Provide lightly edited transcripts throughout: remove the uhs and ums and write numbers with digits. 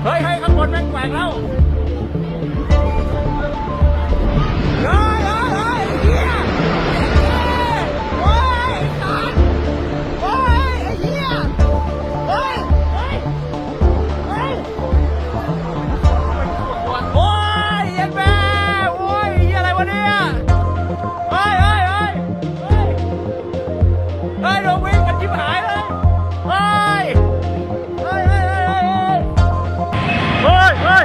เฮ้ยเฮ้ยข้างบนแม่งแกว่งแล้วเฮ้ยเฮ้ยเฮ้ยเหี้ยโอ้ยสัตว์โอ้ยไอ้เหี้ยเฮ้ยเฮ้ยเฮ้ยโอ้ยเหี้ยแม่โอ้ยเหี้ยอะไรวะเนี่ยเฮ้ยเฮ้ยเฮ้ยเฮ้ยเฮ้ยโดนวิ่งกันชิบหายเลยเฮ้ยเฮ้ยเฮ้ยเฮ้ยเฮ้ย เฮ้ยเฮ้ย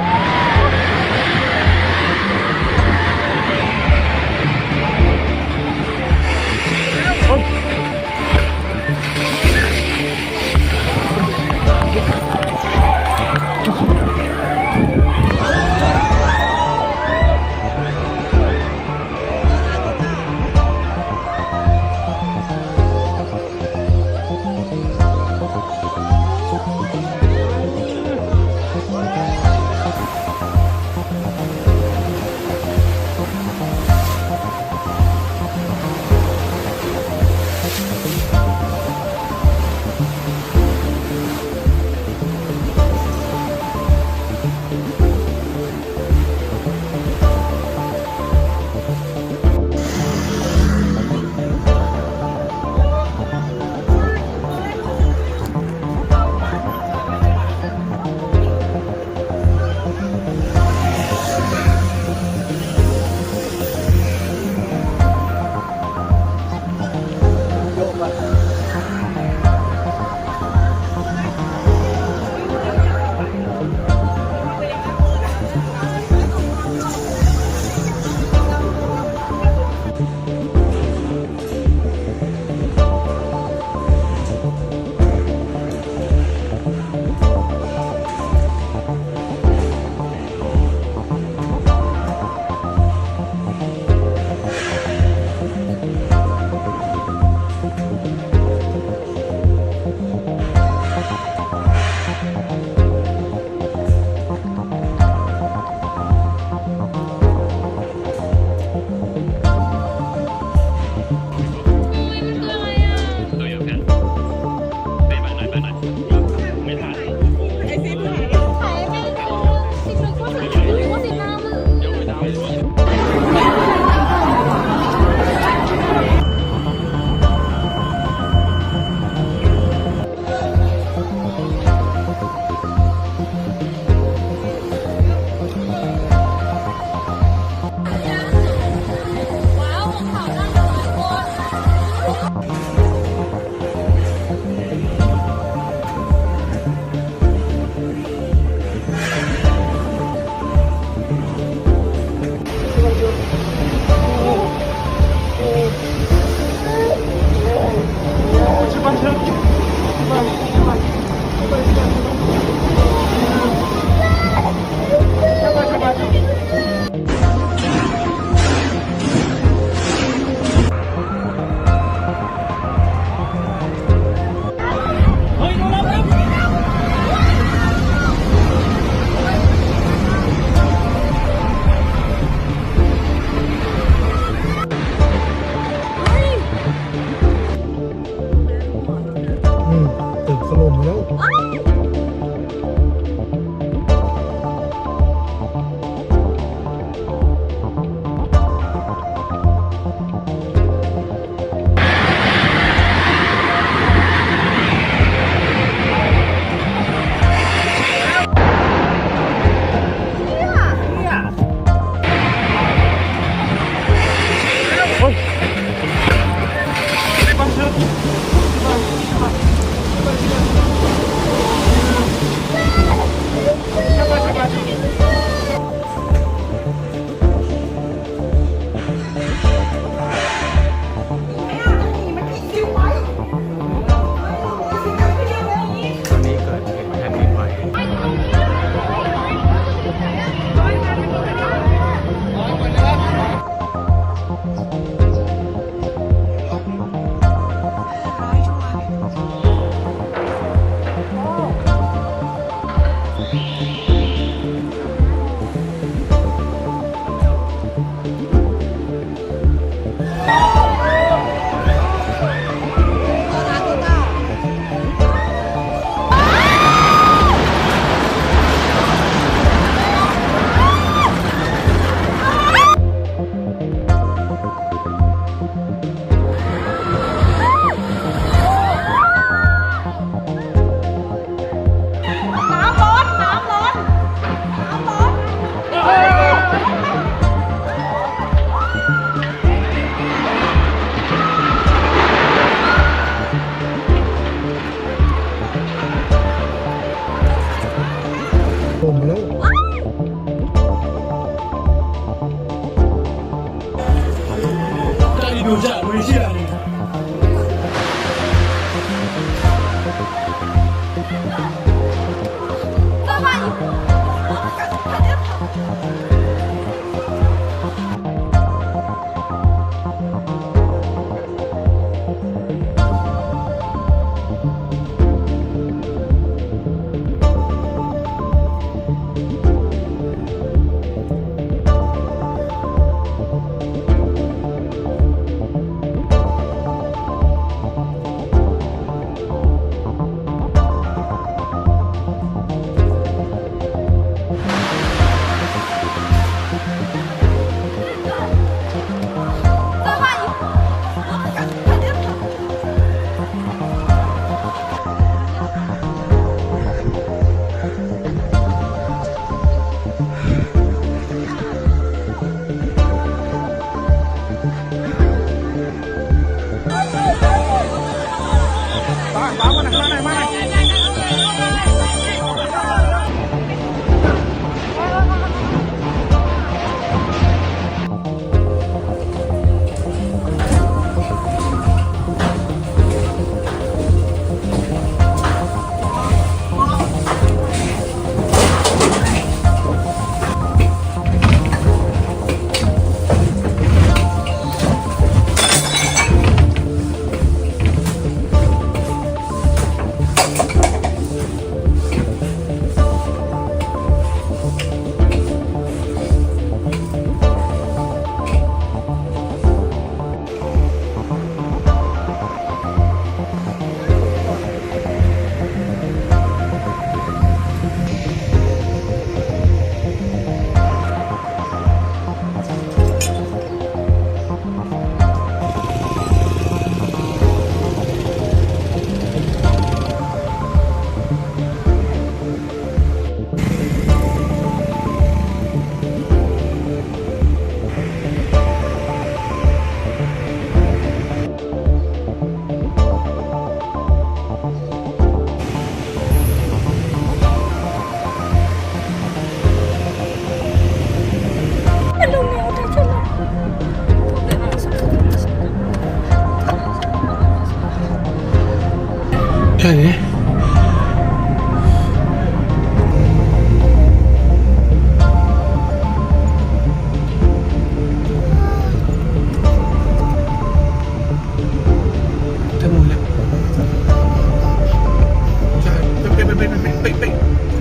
Bay, bay, bay.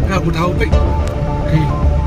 Ra butaw, bay. Okay.